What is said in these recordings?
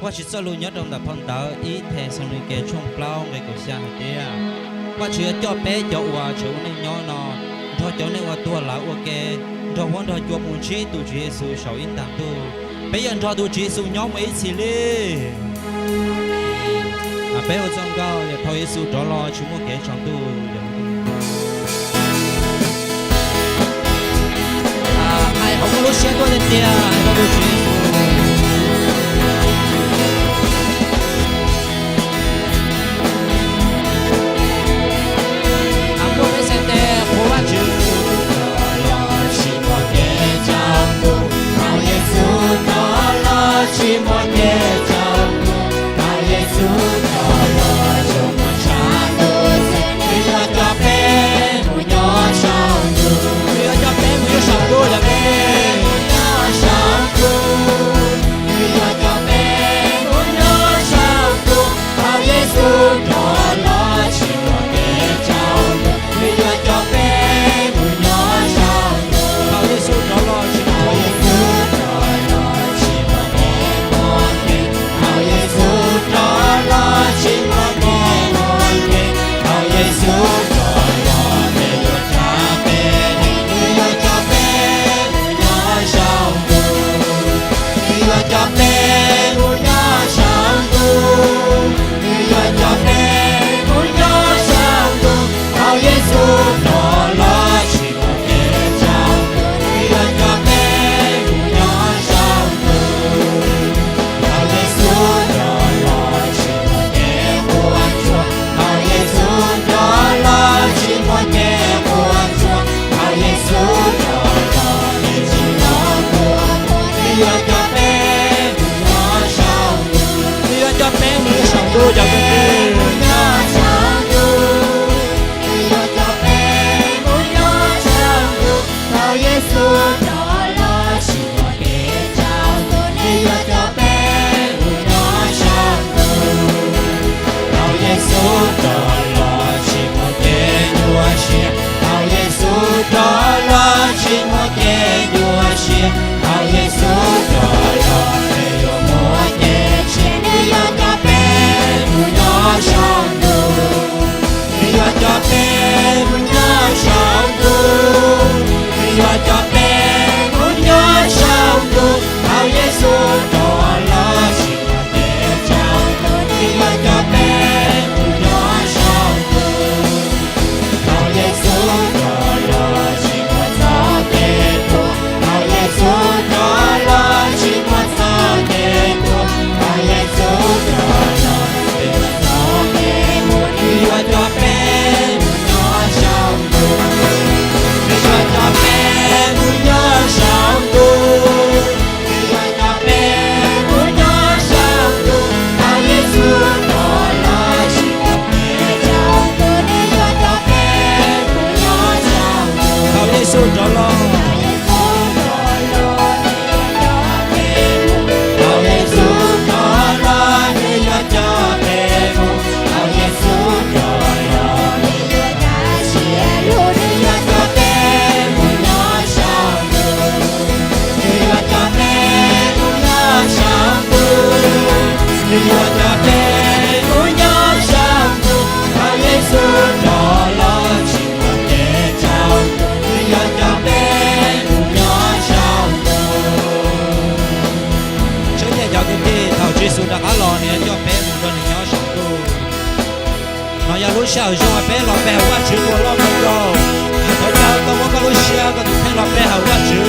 Vajtswv txoj lus nyob rau ntawm phau ntawv ib Thexalaunikes tshooj plaub nqe kaum xya hais tias, Vajtswv yuav coj peb cov uas tseem ua neej nyob no, nrog cov neeg uas tuag lawm ua ke, nrog huab nrog cua mus ntsib tus Tswv Yexus saum ib ntag ntuj. Peb yuav nrog tus Tswv Yexus nyob mus ib txhis li. Peb ua txoj nkauj yog thaum Yexus rov los tsis muaj kev tsaus ntuj. Hais hauv koj lub siab tuaj tiag tiag, hais rau tus Tswv Yexus. Muaj peb xeem tes qhuas Vajtswv. Tsis muaj kev tsaus ntuj, thaum Yexus rov los tsis muaj kev tsaus ntuj, thaum Yexus rov los zoo mus tshav ntuj xwb, nws yuav coj peb mus nyob saum ntuj. Nws yuav coj peb mus nyob saum ntuj, yog peb mus nyob saum ntuj, nws yuav coj peb mus nyob saum ntuj, thaum Yexus rov los tsis muaj kev tsaus ntuj, nws yuav coj peb mus nyob saum ntuj. Thaum Yexus rov los tsis muaj kev, thaum Yexus rov los tsis muaj kev, thaum Yexus rov los nws yuav coj peb, nws yuav coj peb mus nyob saum ntuj. Nws yuav coj peb mus nyob saum ntuj, nws yuav coj peb mus nyob saum ntuj, thaum Yexus rov los tsis muaj kev tsaus ntuj, nws yuav coj peb mus nyob saum ntuj. Thaum Yexus rov los tsis muaj kev quaj ntsuag, thaum Yexus rov los tsis muaj kev quaj ntsuag, thaum Yexus rov los nws tsis los tuag, nws yuav coj peb mus nyob saum ntuj. Nws yuav coj peb mus nyob saum ntuj cov kwv tij. Nws yuav coj peb mus nyob saum ntuj, thaum Yexus rov los tsis muaj kev tsaus ntuj, nws yuav coj peb mus nyob saum ntuj. Thaum Yexus rov los tsis muaj kev nyuaj siab, thaum Yexus rov los tsis muaj kev nyuaj siab, thaum Yexus rov los nws yuav muaj kev tshiab, nws yuav coj peb mus nyob saum ntuj. Nws yuav coj peb mus nyob saum ntuj, nws yuav coj peb mus nyob saum ntuj, thaum Yexus rov los tsis muaj kev tsaus ntuj, nws yuav coj peb mus nyob saum ntuj. Thaum Yexus rov los tsis muaj txoj kev tuag, thaum Yexus rov los tsis muaj txoj kev tuag, thaum Yexus rov los tsis muaj txoj kev tuag, nws yuav coj peb mus nyob saum ntuj, nws yuav coj peb mus nyob saum ntuj, nws yuav coj peb mus nyob saum ntuj, thaum Yexus rov los tsis muaj kev tsaus ntuj, nws yuav coj peb mus nyob saum ntuj. Thaum Yexus rov los, thaum Yexus rov los nws yuav coj peb mus, thaum Yexus rov los nws yuav tag siab lug, nws yuav coj peb mus nyob saum ntuj, nws yuav coj peb mus nyob saum ntuj, nws yuav coj peb mus nyob saum ntuj, thaum Yexus rov los tsis muaj kev tsaus ntuj, nws yuav coj peb mus nyob saum ntuj. Tsoom niam cov kwv tij, thaum Tswv Yexus rov qab los nws yuav coj peb mus nrog nws nyob saum ntuj. No yog lub sij hawm zoo peb los pe hawm Vajtswv ua loj kawg nkaus. Thov caw koj muab koj lub siab koj tus kheej los pe hawm Vajtswv.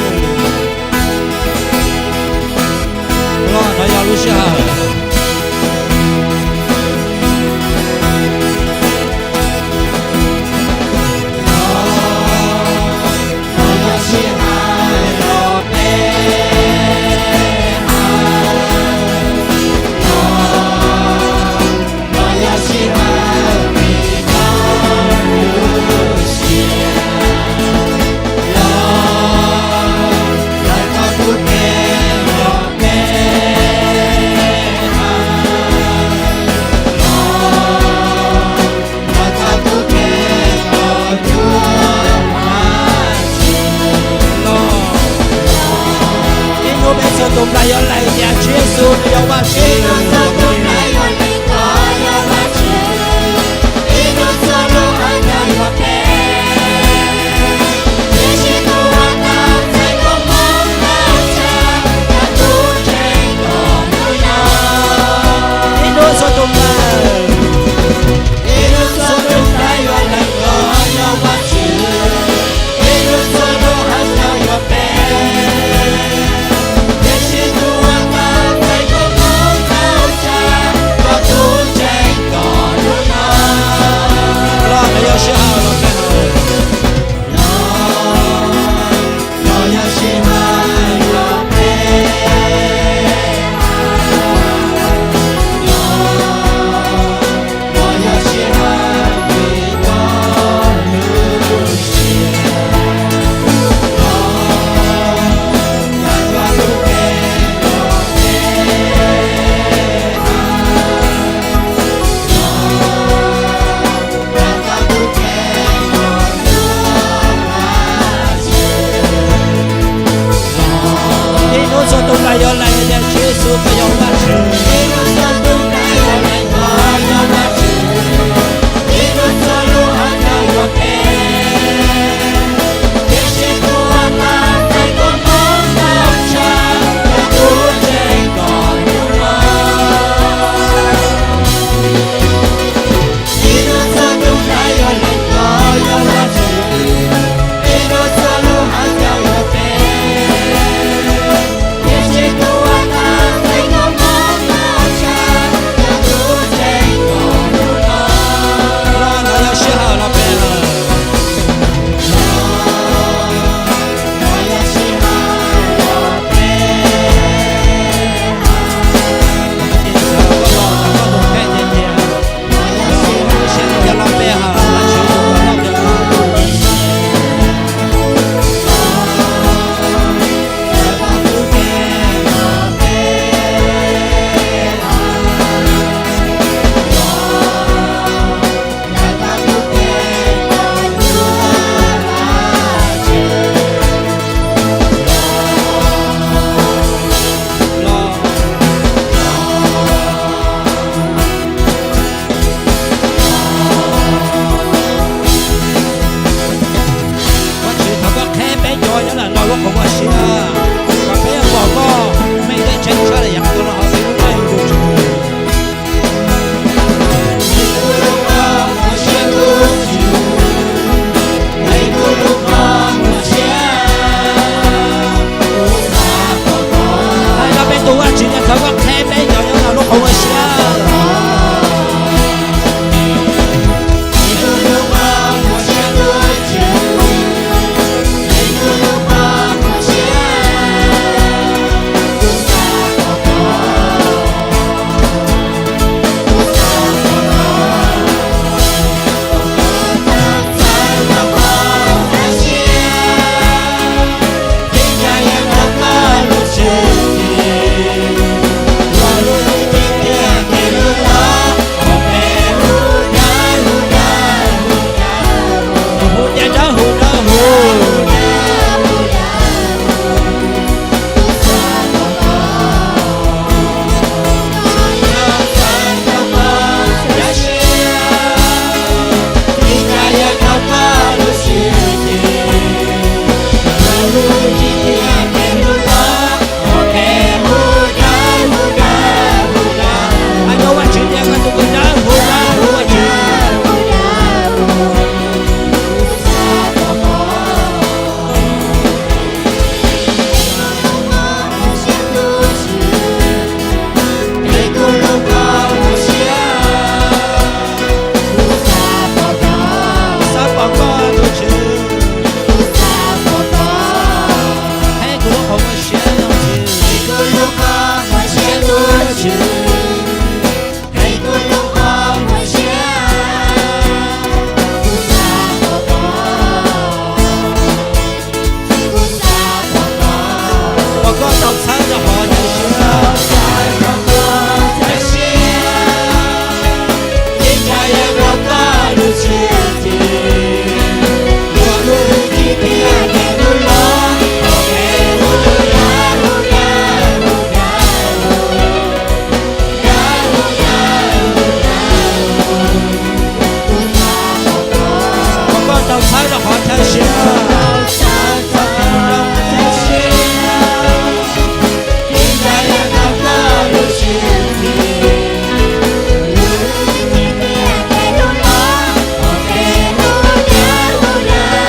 Los, no yog lub sij hawm. Ib hnub peb txhua tus nplam yuav laim tias Tswv Yexus nws yog Vajtswv. Tswv, hais kuv lub qhov muag siab, kuv xav pom koj, kuv xav pom koj. Pom koj tau txhawb rau qhov chaw siab, tau txhawb rau qhov chaw siab, ib tsam yuav hnov koj lub tswv yim, ua lub hwj chim thiab tes lub los, ua ke ua lub dag ua dag ua dag. Pom koj tau txhawb rau qhov chaw siab, tau txhawb rau qhov chaw siab, ib tsam yuav hnov koj lub tswv yim, ua lub hwj chim thiab tes lub los, ua ke ua dag ua dag ua dag.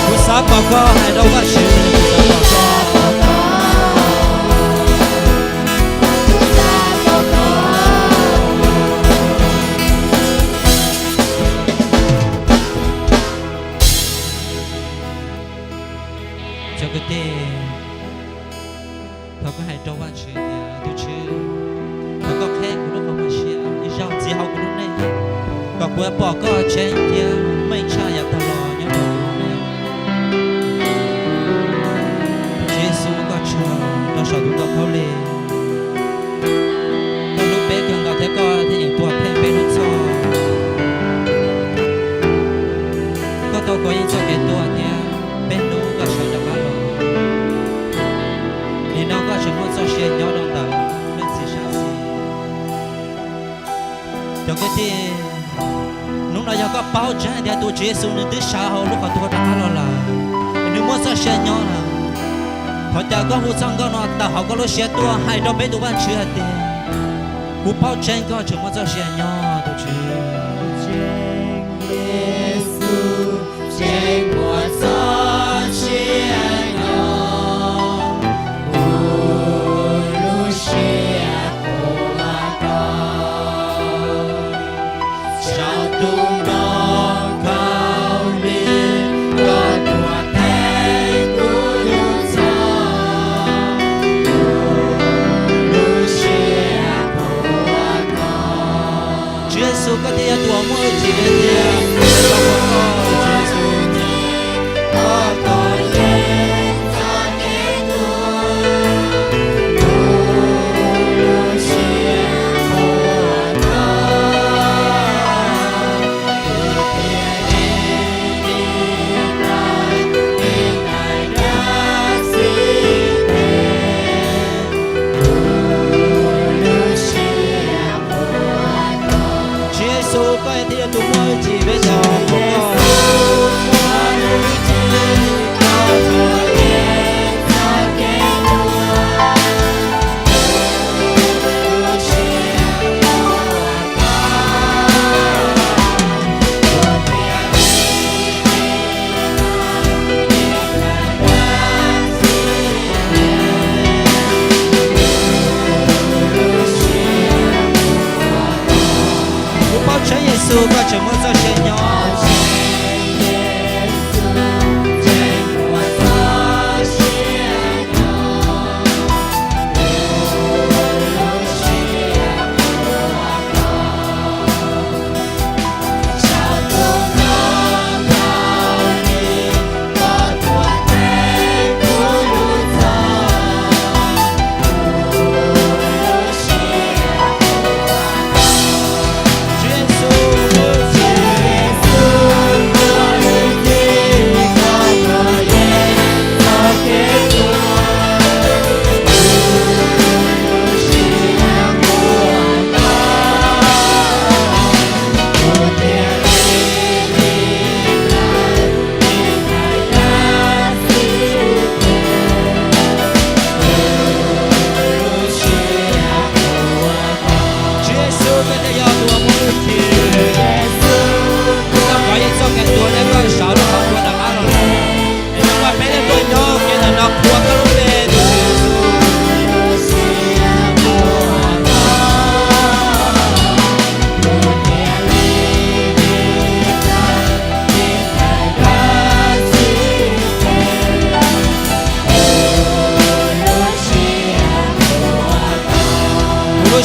Kuv xav pom koj, hais rau Vajtswv, kuv xav pom koj. Cov kwv tij, thov koj hais rau Vajtswv tias, tus Tswv, thov koj qheb kuv lub qhov muag siab, ib zaug txiav hauv kuv lub neej, kom kuv pom koj tseeb thiab meej tshaj yav tag los nyob rau kuv lub neej. Tswv Yexus, ua koj tsaug rau saum tus ntoo khaub lig. Koj hlub peb kawg nkaus thiab koj thiaj yeem tuag pheej peb hnub txhoj. Koj tau kov yeej txoj kev tuag thiab peb hnub koj sawv rov qab los. Nim no koj tseem muaj txoj sia nyob rau ntawm leej txiv sab xis. Cov kwv tij, hnub no yog koj paub tseeb tias tus Tswv Yexus nws twb sawv hauv lub qhov tuag rov qab los lawm, nws muaj txoj sia nyob lawm, thov caw koj hu txoj nkauj no tawm hauv koj lub siab tuaj hais rau peb tus Vajtswv hais tias, kuv paub tseeb koj tseem muaj txoj sia nyob tus Tswv. Yexus tseem muaj txoj sia nyob, kuv lub siab qhuas koj. Saum tus ntoo khaub lig, koj tuag theej kuv hnub txhoj, kuv lub siab qhuas koj. Tswv Yexus, koj thiaj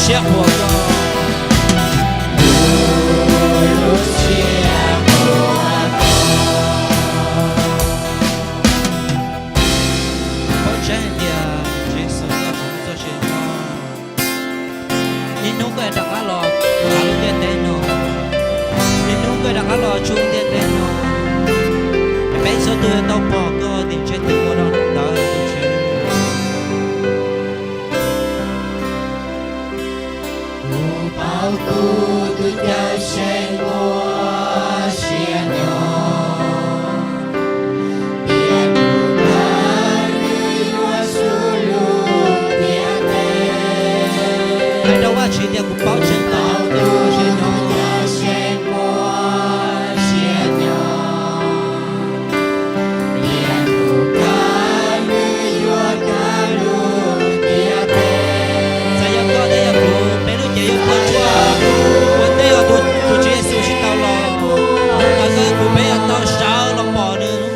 Thiab qhuas koj. Paub tseeb hais tias Tswv Yexus, koj txoj sia nyob. Ib hnub koj rov qab los hauv lub ntiaj teb no. Ib hnub koj rov qab los tshwj lub ntiaj teb no. Peb txhua tus yuav tau pom koj tim ntsej tim muag rau hnub ntawd, tus Tswv. Kuv paub kuv tus Cawmseej muaj sia nyob, tias tus kab nws yuav txhub lub ntiaj teb. Hais rau Vajtswv tias kuv paub tseeb tias tus Cawmseej muaj sia nyob. Tias tus kab nws yuav txhub lub ntiaj teb. Txawm yog koj thiab yog kuv, peb lub cev yuav tuag tsuaj, ua ntej uas tus Tswv Yexus tsis tau los, hnub ntawd koj thiab kuv peb yuav tau sawv los pom nws.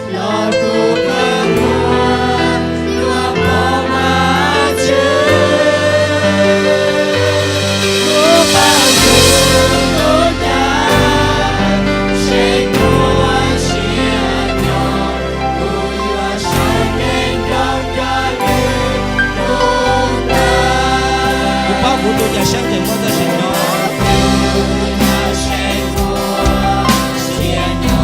Kuv paub kuv tus Cawmseej tseem muaj txoj sia nyob.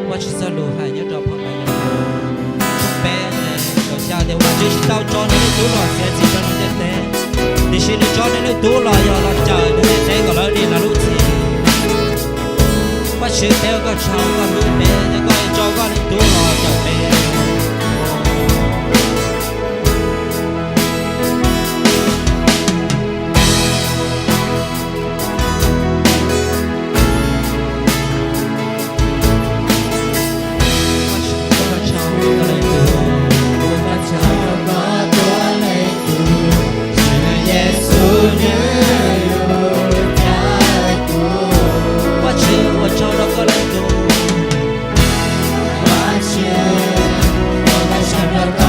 Vajtswv txoj lus hais nyob rau phau Ntawv Yauhas tshooj peb nqe kaum xya tias Vajtswv tsis tau tso nws leej Tub los txiav txim rau nws ntiaj teb, tiam sis nws tso nws leej Tub los yog los cawm nws ntiaj teb kom lawv dim lawv lub txim. Vajtswv, peb ua koj tsaug, koj hlub peb, koj tso koj leej Tub los cawm peb. Vajtswv, ua tsaug rau koj leej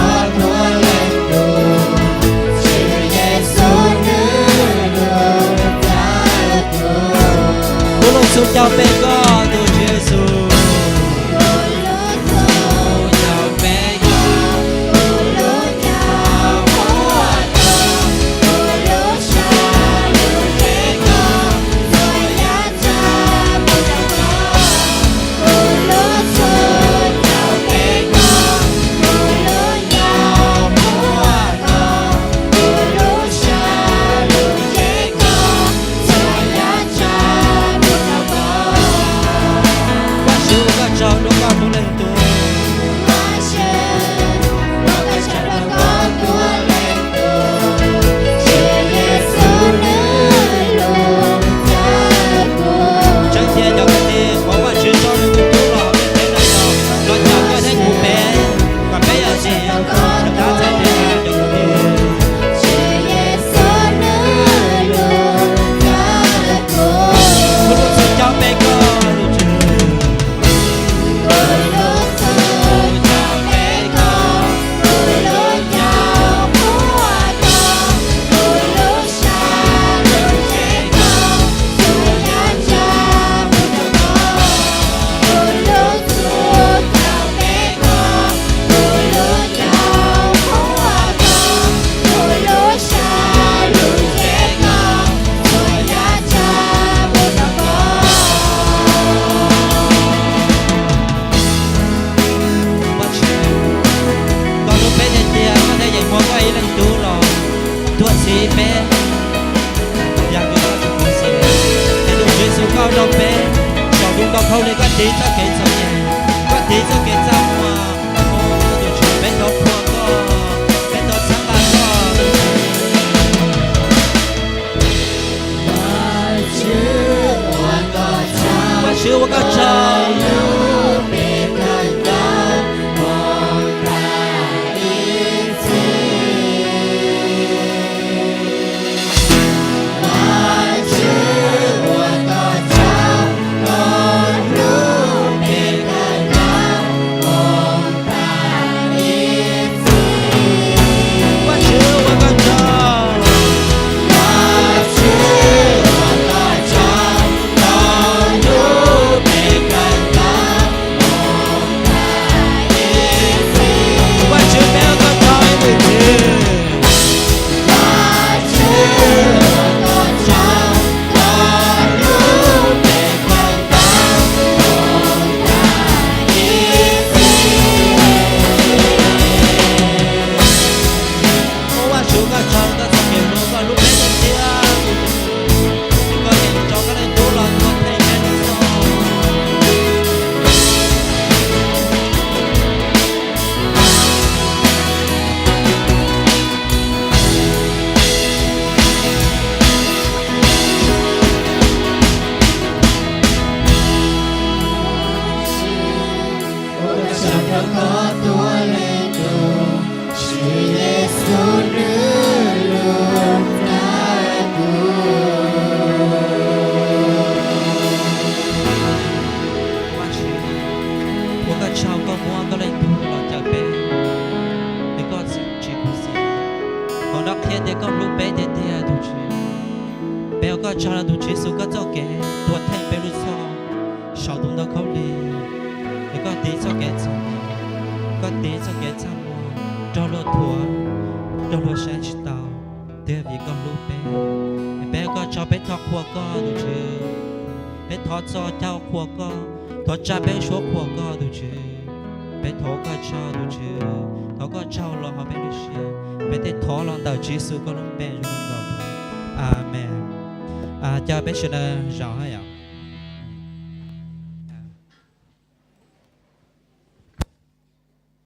Tub. Kuv lub txhua caug pe koj tus Tswv Yexus. tiv txoj kev txom nyem, koj tiv txoj kev txaj muag. Tus Tswv, peb thov qhuas koj, peb thov txhawb nqa koj. Vajtswv, ua koj tsaug. Vajtswv, ua koj tsaug. Vajtswv, peb ua koj tsaug ib txhis. Ua Vajtswv koj tsaug, koj txoj kev hlub, koj hlub peb tiag tiag. Koj yeej tso koj Leej Tub los tuag theej peb lub txhoj. Ua koj tsaug rau koj tus Leej Tub, Tswv Yexus, nws lub nra kuv. Vajtswv, ua koj tsaug koj muab koj Leej Tub los cawm peb, es koj tsis khuv xim, qhov no qhia tias koj hlub peb tiag tiag tus Tswv. Peb ua koj tsaug rau tus Tswv Yexus koj txoj kev tuag theej peb lub txhoj saum tus ntoo khaub lig, es koj tiv txoj kev txom nyem, koj tiv txoj kev txaj muag, raug luag thuam, raug luag saib tsis taus, tiag vim koj hlub peb. Peb ua koj tsaug, peb thov qhuas koj tus Tswv. Peb thov txo caug qhuas koj, thov tsa peb suab qhuas koj tus Tswv. Peb thov koj tsaug tus Tswv, thov koj tsaug los hauv peb lub siab. Peb thiaj thov los ntawm Tswv Yexus koj lub npe zoo li ntawd. Amees. Coj peb sawv daws zaum hab yom.